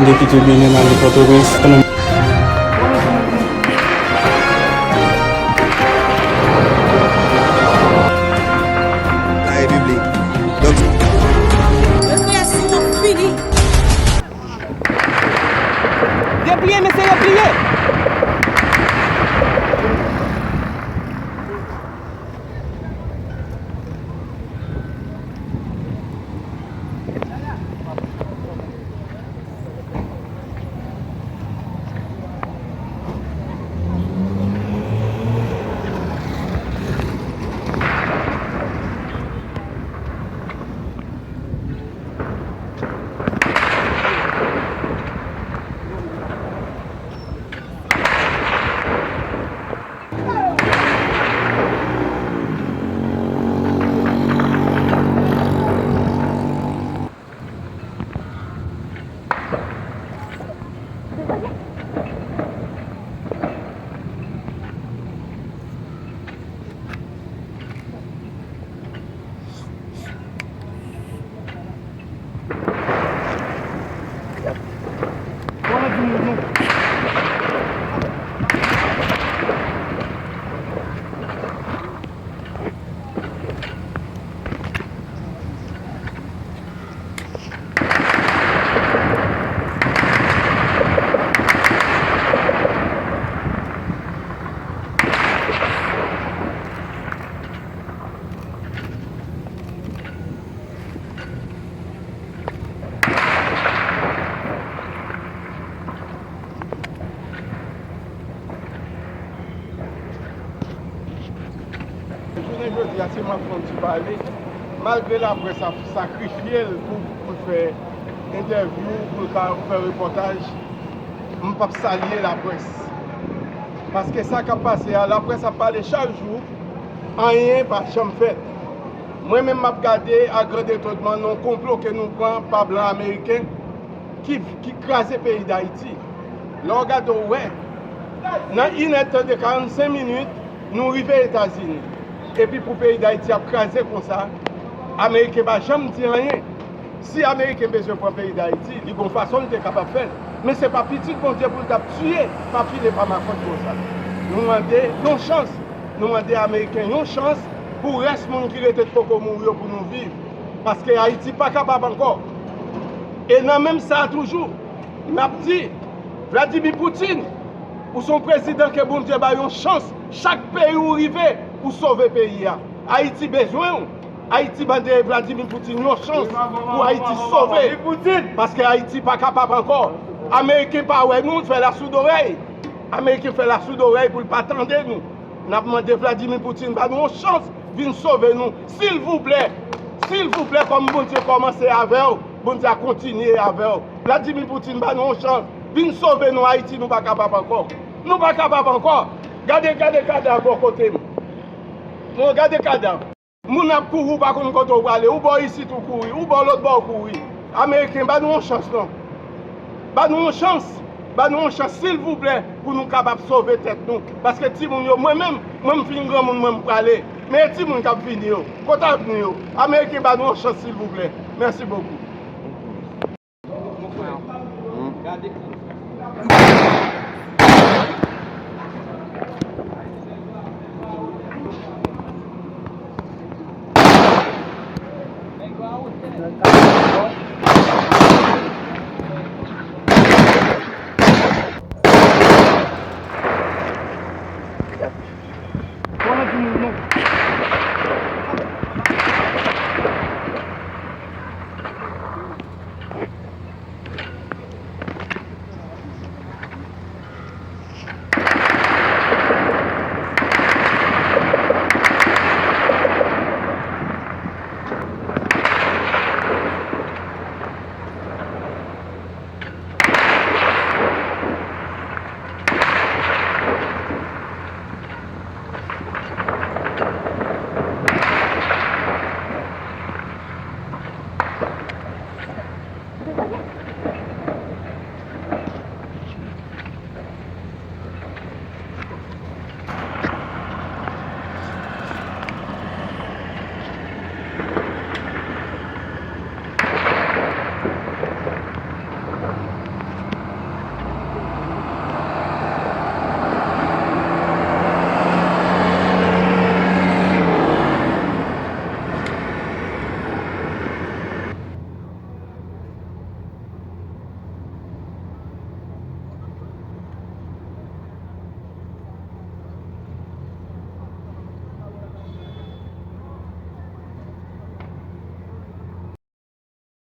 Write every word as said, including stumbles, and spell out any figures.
Depite Benen ale Pòtoprens. La Repiblik. Donk, represyon an fini. Depliye, mesye, depliye! Jounen jodi a, si m ap fè yon ti pale, malgre laprès ap sakrifye l pou, pou l fè entèvyou, pou l ka fè repòtaj, m p ap salye laprès. Paske sa k ap pase a, laprès ap pale chak jou, anyen pa janm fèt. Mwen menm, m ap gade a gran etònman nan yon konplo ke nou pran pa blan ameriken ki, ki kraze peyi Dayiti. Lè w gade, w wè, nan inèdtan de karannsenk minit, nou rive Etazini. Epi pou peyi Dayiti ap kraze konsa, ameriken pa janm di anyen. Si ameriken bezwen pran peyi Dayiti, li gon fason li te kapab fè l. Men se pa pitit Bondye pou l t ap tiye, pa file pa makòt konsa. Nou mande yon chans. Nou mande ameriken yon chans pou rès moun ki rete t poko mouri yo pou nou viv. Paske Ayiti pa kapab ankò. E nan menm sa a toujou, n ap di, Vladimir Poutine, ou se yon prezidan ke Bondye bay yon chans, chak peyi ou rive, ou sove peyi a. Ayiti bezwen w. Ayiti mande Vladimir Poutine yon chans pou Ayiti sove. Paske Ayiti pa kapab ankò. Ameriken pa wè nou, fè lasoudorèy. Ameriken fè lasoudorèy pou l pa tande nou. N ap mande Vladimir Poutine ba nou yon chans, vin sove nou, silvouplè. Silvouplè, kòm Bondye kòmanse avè w, Bondye a kontinye avè w. Vladimir Poutine ba nou yon chans, vin sove nou, Ayiti, nou pa kapab ankò. Nou pa kapab ankò. Gade, gade kadav bò kote m. Non, gade kadav. Moun ap kouri, ou pa konn kote w prale. Ou bò isit ou kouri, ou bò lòt bò ou kouri. Ameriken, ba nou yon chans non. Ba nou yon chans. Ba nou yon chans, silvouplè, pou nou kapab sove tèt nou. Paske timoun yo, mwen menm, mwen m fin granmoun, mwen m prale. Men e timoun k ap vini yo, kote avni yo? Ameriken, ba nou yon chans, silvouplè. Mèsi bokou. Gade.